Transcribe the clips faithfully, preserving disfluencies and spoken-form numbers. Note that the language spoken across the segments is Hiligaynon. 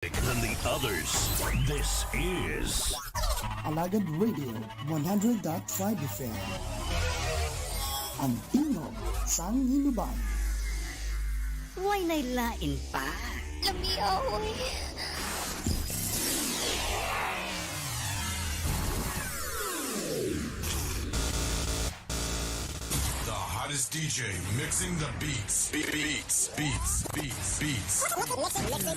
than the others. This is Alagad Radio one hundred dot five F M. Ang tingog sang Hinubaan. Way nay lain pa. Lamia, oy. The hottest D J mixing the beats. Be- Beats, beats, beats, beats.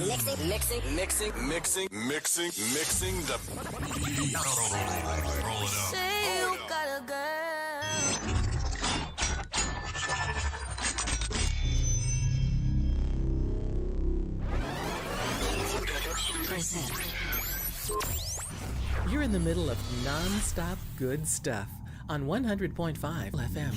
Mixing, mixing, mixing, mixing, mixing, mixing, mixing the beats. Roll it up. Say you got a girl. You're in the middle of non-stop good stuff on one hundred point five F M.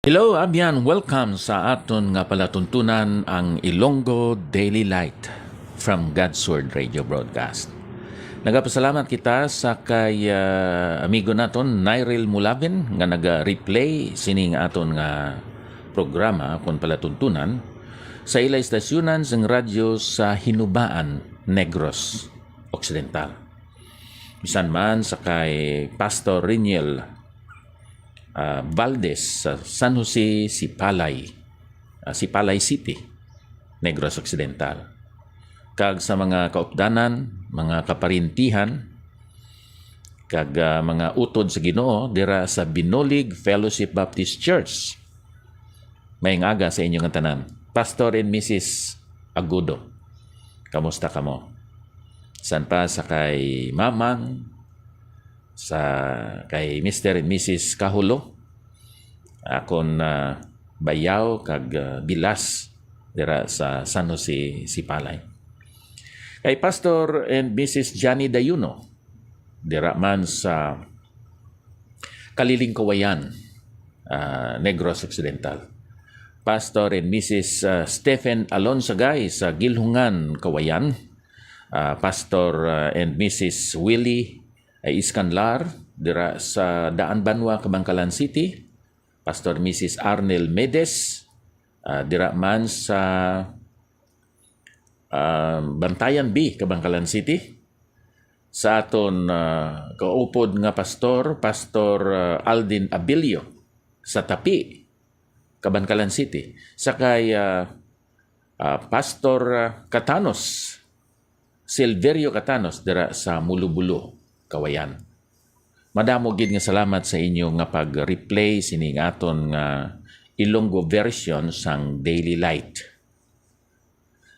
Hello, abyan. Welcome sa aton nga palatuntunan, ang Ilonggo Daily Light from God's Word Radio Broadcast. Nagapasalamat kita sa kay, ah, amigo naton, Nyril Mulabin, nga naga-replay sining aton nga programa kon palatuntunan sa ila istasyunan sang radyo sa Hinubaan, Negros Occidental. Bisan man sa kay Pastor Riniel, ah, Valdez sa San Jose, Sipalay, ah, Sipalay City, Negros Occidental, kag sa mga kaupdanan, mga kaparintihan, kag, ah, mga utod sa Ginoo dira sa Binolig Fellowship Baptist Church. Maayong aga sa inyo nga tanan. Pastor and Missus Agudo, kamusta kamo? San pa sa kay Mamang, sa kay Mister and Missus Kahulo, akon, ah, bayaw kag, ah, bilas dira sa San Jose, Sipalay. Kay Pastor and Missus Johnny Dayuno, dira man sa Kaliling, Kawayan, ah, Negros Occidental. Pastor and Missus, ah, Stephen Alonsagay sa Gilhungan, Kawayan. Ah, Pastor, ah, and Missus Willie, ah, Iscanlar, dira sa Daan Banwa, Kabankalan City. Pastor Missus Arnel Medes, ah, dira man sa, ah, Bantayan B, Kabankalan City. Sa aton, ah, kaupod nga pastor, Pastor, ah, Aldin Abilio sa Tapi, Kabankalan City. Sa kay, ah, ah, Pastor, ah, Catanos, Silverio Catanos, dira sa Mulubulo, Kawayan. Madamo gid nga salamat sa inyo nga pag-replay sini nga aton nga Ilonggo version sang Daily Light.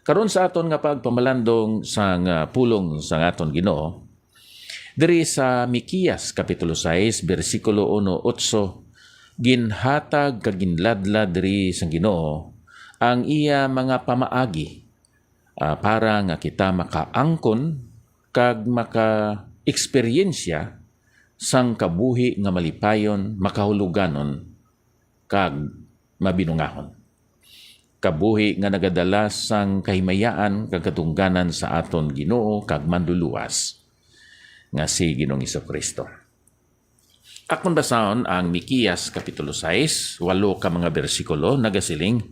Karon sa aton nga pagpamalandong sang, ah, pulong sang aton Ginoo, diri sa Miqueas kapitulo sais, bersikulo uno, otso, ginhatag kag ginladla diri sang Ginoo ang iya mga pamaagi, ah, para nga kita makaangkon kag maka-eksperyensya sang kabuhi nga malipayon, makahuluganon, kag mabinungahon. Kabuhi nga nagadala sang kahimayaan kag katungganan sa aton Ginoo kag Manluluwas, nga si Ginoong Jesu-Cristo. Akon basahon ang Miqueas kapitulo sais, walo ka mga bersikulo, nagasiling,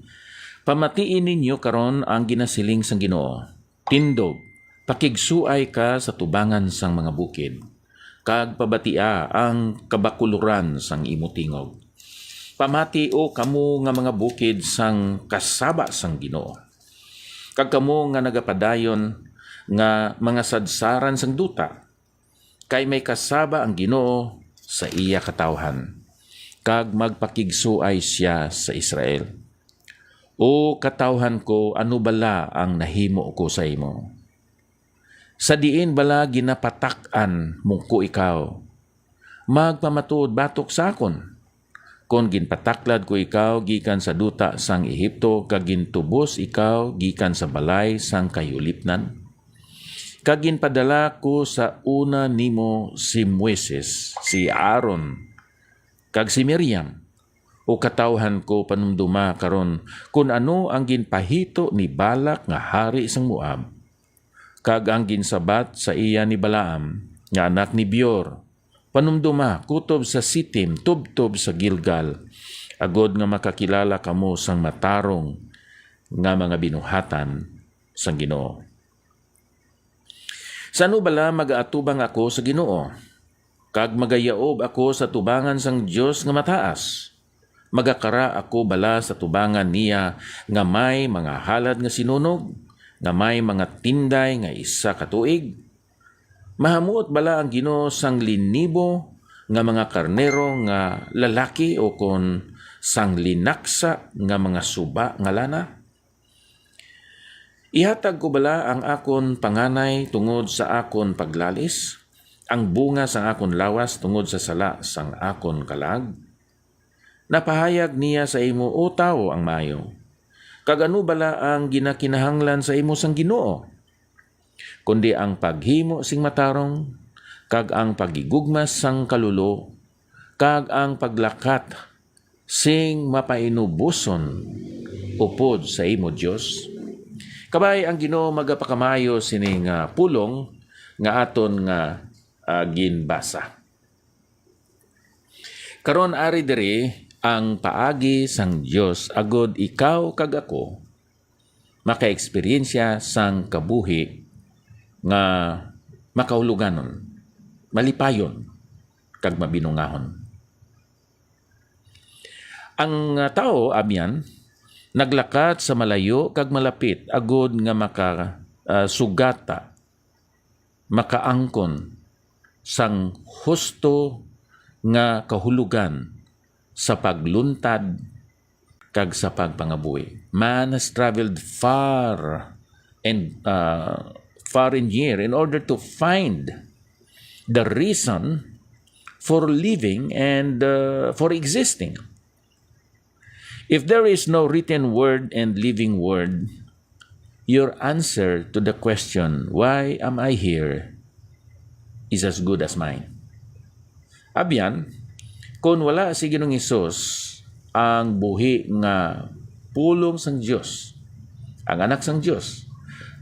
"Pamatii ninyo karon ang ginasiling sang Ginoo. Tindog, pakigsuay ka sa tubangan sang mga bukid, kag pabatia ang kabakuloran sang imo tingog. Pamati, O kamo nga mga bukid sang kasaba sang Ginoo, kag kamo nga nagapadayon nga mga sadsaran sang duta, kay may kasaba ang Ginoo sa iya katawhan, kag magpakigsuay sia sa Israel. O katawhan ko, ano bala ang nahimo ko sa imo? Sa diin bala ginapatak-an mo ko ikaw? Magpamatuod batok sa akon. kon ginpataklad ko ikaw gikan sa duta sang Egipto, kag gintubos ikaw gikan sa balay sang kahulipnan? Kag ginpadala ko sa una nimo si Moises, si Aaron, kag si Miriam. O katawhan ko, panumdoma karon kon ano ang ginpahito ni Balak nga hari sang Moab, kag ang ginsabat sa iya ni Balaam nga anak ni Beor. Panumdoma kutob sa Sitim, tubtob sa Gilgal, agod nga makakilala kamo sang matarong nga mga binuhatan sang Ginoo. Sa ano bala magaatubang ako sa Ginoo, kag magayaob ako sa tubangan sang Dios nga Mataas? Magakara ako bala sa tubangan niya nga may mga halad nga sinunog, nga may mga tinday nga isa ka tuig? Mahamuot bala ang Ginoo sang linibo nga mga karnero nga lalaki, o kon sang linaksa nga mga suba nga lana? Ihatag ko bala ang akon panganay tungod sa akon paglalis, ang bunga sang akon lawas tungod sa sala sang akon kalag? Napahayag niya sa imo, O tawo, ang maayo, kag ano bala ang ginakinahanglan sa imo sang Ginoo, kundi ang paghimo sing matarong, kag ang paghigugma sang kalulo, kag ang paglakat sing mapainuboson upod sa imo Dios? Kabay ang Ginoo magapakamayo sini nga pulong nga aton nga, ah, ginbasa. Karon, ari diri ang paagi sang Dios, agod ikaw kag ako makaeksperyensya sang kabuhi nga makahuluganon, malipayon, kag mabinungahon. Ang, ah, tawo, abyan, naglakat sa malayo kag malapit agod nga maka, ah, sugata, makaangkon sang husto nga kahulogan sa pagluntad kag sa pagpangabuhi. Man has traveled far and, uh, far and near in order to find the reason for living and, uh, for existing. If there is no written word and living word, your answer to the question, "Why am I here?" is as good as mine. Abyan, kon wala si Ginoong Hesus, ang buhi nga pulong sang Dios, ang Anak sang Dios,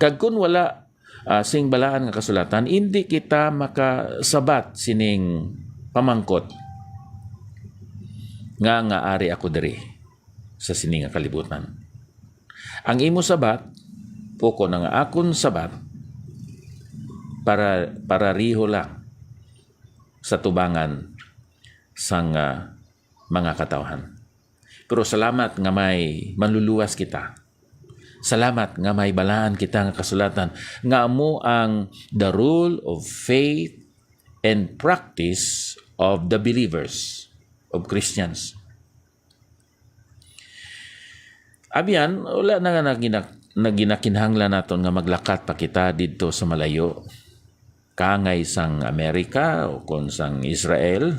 kag kon wala, ah, sing balaan nga kasulatan, indi kita makasabat sining pamangkot nga, nga ari ako diri sa sini nga kalibutan. Ang imo sabat, o kon ang akon sabat, para, parariho lang sa tubangan sang, ah, mga katawhan. Pero salamat nga may manluluwas kita. Salamat nga may balaan kita nga kasulatan nga amo ang the rule of faith and practice of the believers, of Christians. Abyan, wala na nga nagina-, naginakinahanglan naton nga maglakat pa kita didto sa malayo, kaangay sang Amerika o kon sang Israel,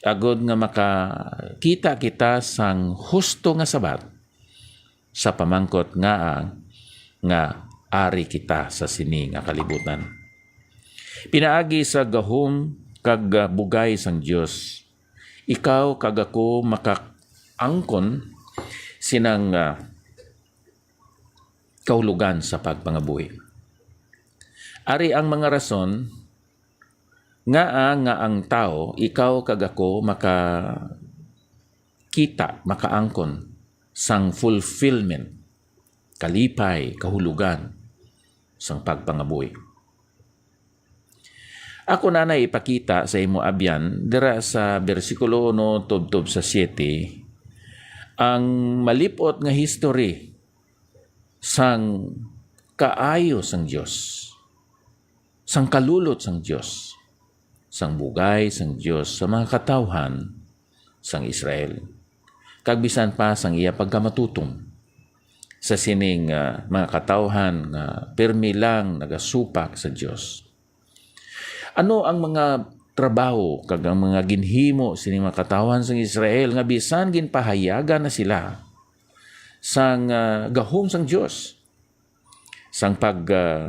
agod nga makakita kita sang husto nga sabat sa pamangkot nga, nga ari kita sa sini nga kalibutan. Pinaagi sa gahom kag, ah, bugay sang Dios, ikaw kag ako makaangkon sinang, ah, kahulogan sa pagpangabuhi. Ari ang mga rason ngaa nga ang tawo, ikaw kag ako, makakita, makaangkon sang fulfillment, kalipay, kahulogan sang pagpangabuhi. Ako na na ipakita sa imo, abyan, dira sa bersikulo uno tubtob sa siete, ang malip-ot nga history sang kaayo sang Dios, sang kalulot sang Dios, sang bugay sang Dios sa mga katawhan sang Israel, kag bisan pa sang iya pagkamatutom sa sining, ah, mga katawhan nga pirmi lang nagasupak sa Dios. Ano ang mga trabaho kag ang mga ginhimo sining mga katawhan sang Israel, nga bisan ginpahayagan na sila sang, ah, gahom sang Dios, sang pag, ah,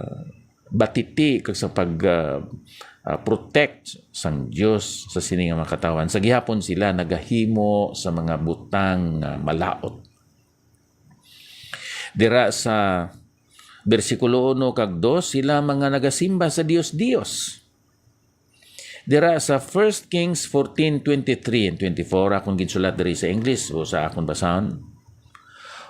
batiti kag sa pag, ah, ah, protect sang Dios sa sini nga mga katawhan, sa gihapon sila nagahimo sa mga butang nga malaut. Dira sa bersikulo uno kag dos, sila mga nagasimba sa dios-dios. Dira sa First Kings fourteen twenty-three and twenty-four, akong ginsulat diri sa English o sa akong basahon.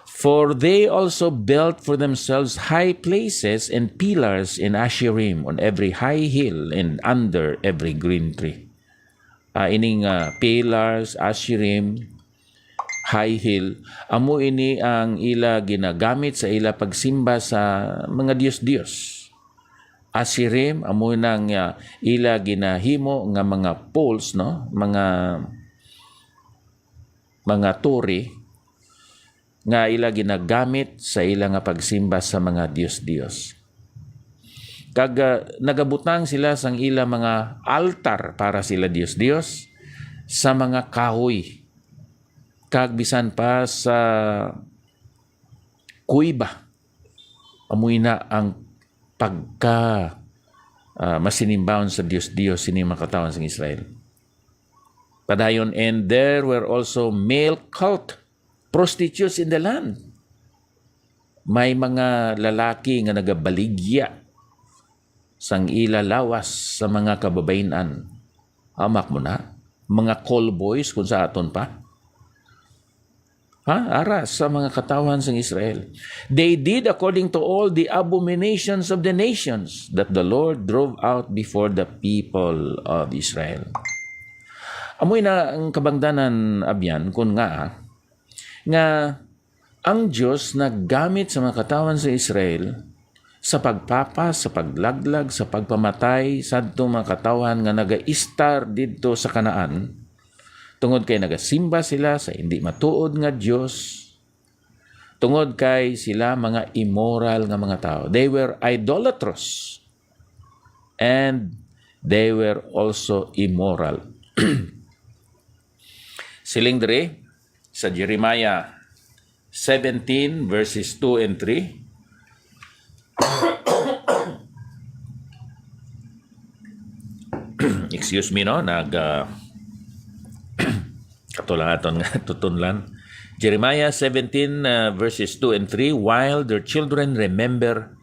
"For they also built for themselves high places and pillars in Asherim on every high hill and under every green tree." Ah, ining, ah, pillars, Asherim, high hill, amo ini ang ila ginagamit sa ila pagsimba sa mga dios-dios. Asherim, amo na nga ila ginahimo nga mga poles, no? Mga, mga tore nga ila ginagamit sa ila nga pagsimba sa mga dios-dios. Kag, ah, nagabutang sila sang ila mga altar para sila dios-dios sa mga kahoy, kag bisan pa sa kuweba. Amoy na ang pagka, ah, masinimbaon sa dios-dios sini mga katawhan sang Israel. Padayon, "And there were also male cult prostitutes in the land." May mga lalaki nga nagabaligya sang ila lawas sa mga kababayin-an. Amak mo na, mga call boys kung sa aton pa. Ha? Ara sa mga katawhan sang Israel. "They did according to all the abominations of the nations that the Lord drove out before the people of Israel." Amoy na ang kabangdanan, abyan, kun nga, nga ang Dios naggamit sa mga katawhan sa Israel sa pagpapas, sa paglaglag, sa pagpamatay sadto mga katawhan nga nagaistar didto sa Canaan, tungod kay nagasimba sila sa indi matuod nga Dios, tungod kay sila mga immoral nga mga tawo. They were idolatrous, and they were also immoral. Siling diri sa Jeremiah seventeen, verses two and three. Excuse me, no? Nag, ah, kato lang aton nga tutunlan. Jeremiah seventeen, uh, verses two and three, "While their children remember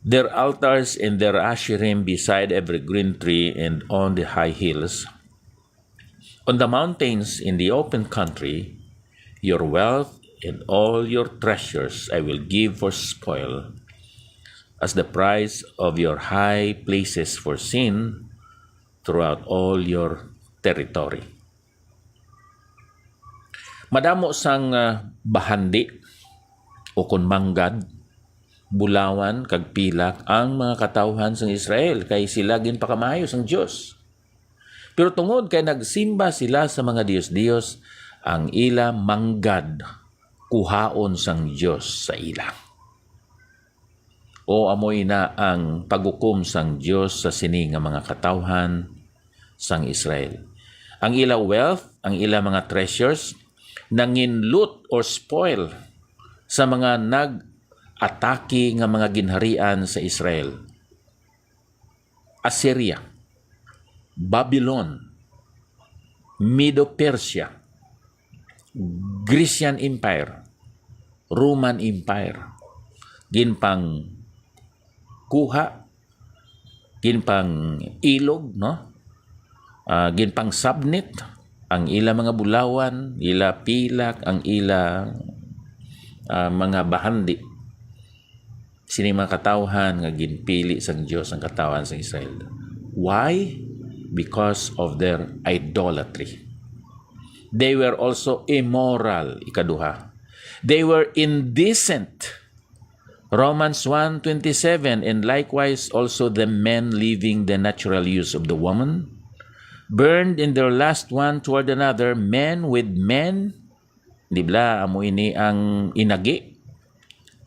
their altars and their asherim beside every green tree and on the high hills, on the mountains, in the open country, your wealth and all your treasures I will give for spoil, as the price of your high places for sin throughout all your territory." Madamo sang, ah, bahandi, o kon manggad, bulawan, kag pilak ang mga katawhan sang Israel, kay sila ginpakamaayo sang Dios. Pero tungod kay nagsimba sila sa mga dios-dios, ang ila manggad kuhaon sang Dios sa ila. O, amo ina ang paghukom sang Dios sa sini nga mga katawhan sang Israel. Ang ila wealth, ang ila mga treasures, nangin-loot or spoil sa mga nag-atake nga mga ginharian sa Israel. Assyria, Babylon, Medo-Persia, Grecian Empire, Roman Empire, ginpangkuha, ginpang-ilog, no? Ah, ginpangsabnit ang ila mga bulawan, ila pilak, ang ila, ah, mga bahandi. Sini mga katawhan nga ginpili sang Dios ang katawhan sang Israel. Why? Because of their idolatry. They were also immoral, ikaduha. They were indecent. Romans one twenty-seven, "And likewise also the men, leaving the natural use of the woman, burned in their lust one toward another, men with men." Di bala, amo ini ang inagi,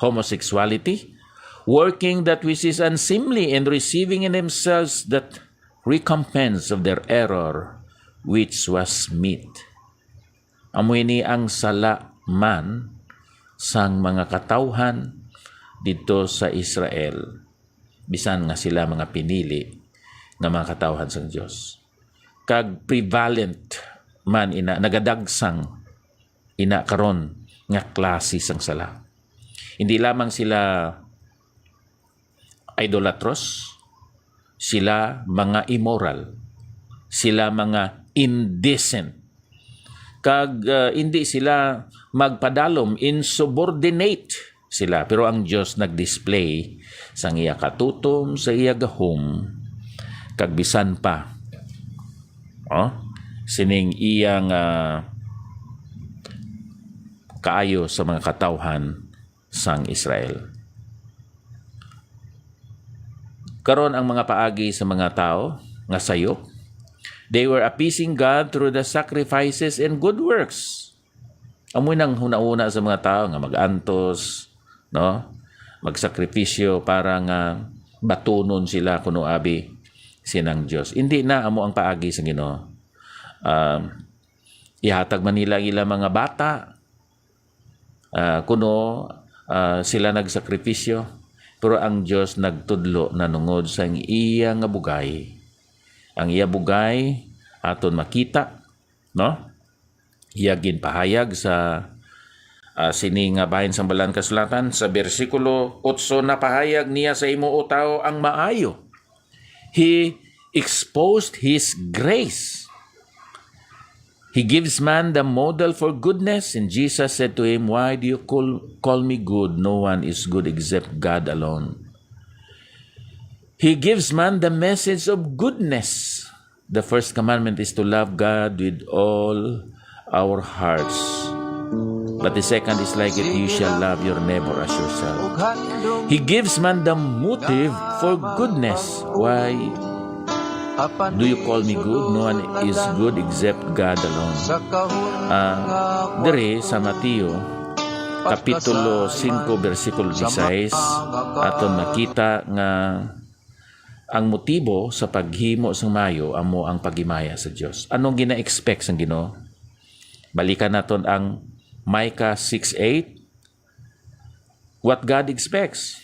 homosexuality, "working that which is unseemly, and receiving in themselves that recompense of their error which was meet. Amo ini ang sala man sang mga katawhan didto sa Israel, bisan nga sila mga pinili nga mga katawhan sang Dios. Kag prevalent man ina, nagadagsang ina karon nga klase sang sala. Hindi lamang sila idolatros, sila mga immoral, sila mga indecent, kag, ah, hindi sila magpadalom, insubordinate sila. Pero ang Dios nag-display sang iya katutom, sa iya gahom, kag bisan pa, oh, sining iyang, ah, kaayo sa mga katawhan sang Israel. Karon, ang mga paagi sa mga tawo nga sayop, they were appeasing God through the sacrifices and good works. Amo nang hunahuna sa mga tawo nga mag-antos, no? Magsakripisyo para nga batunon sila kuno abi sinang Dios. Hindi na amo ang paagi sa Ginoo. Um, ihatag man nila ang ilang mga bata, ah, kuno, ah, sila nagsakripisyo, pero ang Dios nagtudlo nanungod sa iya nga bugay. Ang iya bugay aton makita, no? Iya ginpahayag sa, ah, sini nga bahin sang Balaan Kasulatan, sa bersikulo otso, "Napahayag niya sa imo, O tawo, ang maayo." He exposed his grace. He gives man the model for goodness, and Jesus said to him, "Why do you call, call me good? No one is good except God alone." He gives man the message of goodness. The first commandment is to love God with all our hearts. But the second is like it, "You shall love your neighbor as yourself." He gives man the motive for goodness. "Why do you call me good? No one is good except God alone." Ah, diri sa Mateo, Kapitulo singko, bersikulo disais, aton makita nga ang motibo sa paghimo sang maayo amo ang paghimaya sa Dios. Anong gina-expect sang Ginoo? Balikan naton ang Micah six eight. What God expects.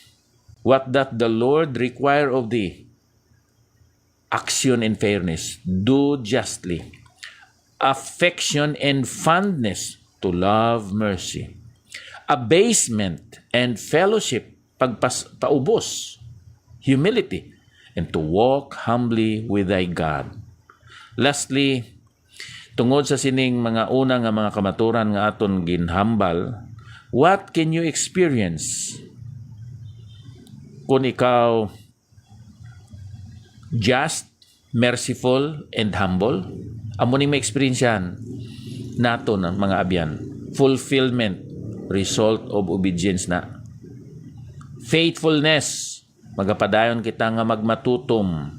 "What doth the Lord require of thee? Action and fairness, do justly, affection and fondness, to love mercy, abasement and fellowship," pagpas-, paubos, humility, "and to walk humbly with thy God." Lastly, tungod sa sining mga una nga mga kamaturan nga aton ginhambal, what can you experience kung ikaw just, merciful, and humble? Amo ning maeksperiensyahan naton ang mga abyan. Fulfillment, result of obedience na. Faithfulness, magapadayon kita nga magmatutom.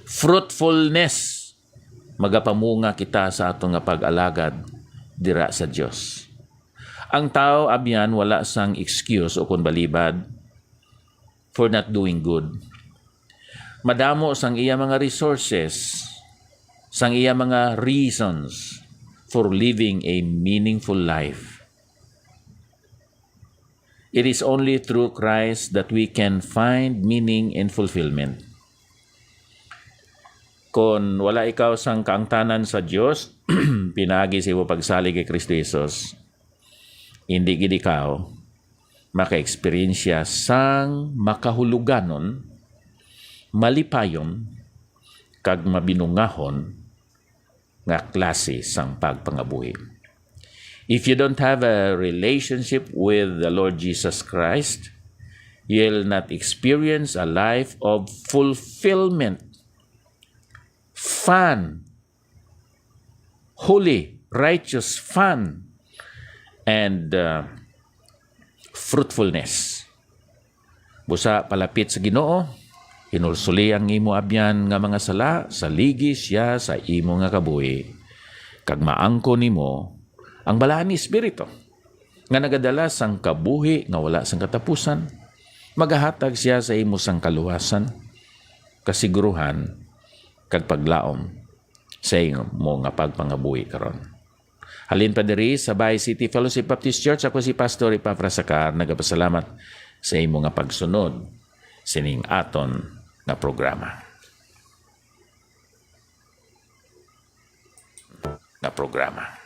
Fruitfulness, magapamunga kita sa aton nga pag-alagad dira sa Dios. Ang tawo abyan wala sang excuse o kon balibad for not doing good. Madamo sang iya mga resources, sang iya mga reasons for living a meaningful life. It is only through Christ that we can find meaning and fulfillment. Kon wala ikaw sang kaangtanan sa Dios, pinaagi sa imo pagsalig kay Kristo Jesus, hindi gid ikaw makaeksperyensya sang makahuluganon, malipayon, kag mabinungahon nga klase sang pagpangabuhi. If you don't have a relationship with the Lord Jesus Christ, you'll not experience a life of fulfillment, fun, holy, righteous, fun, and, uh, fruitfulness. Busa, palapit sa Ginoo, hinulsoli ang imo abyan nga mga sala, saligi sia sa imo nga kabuhi, kag maangkon nimo ang Balaan nga Espiritu, nga nagadala sang kabuhi nga wala sang katapusan. Magahatag sia sa imo sang kaluwasan, kasiguruhan, kag paglaom sa imo nga pagpangabuhi karon. Halin pa diri sa Bay City Fellowship Baptist Church, ako si Pastor Epafras Sacar, nagapasalamat sa imo nga pagsunod sining aton nga programa. Nga programa.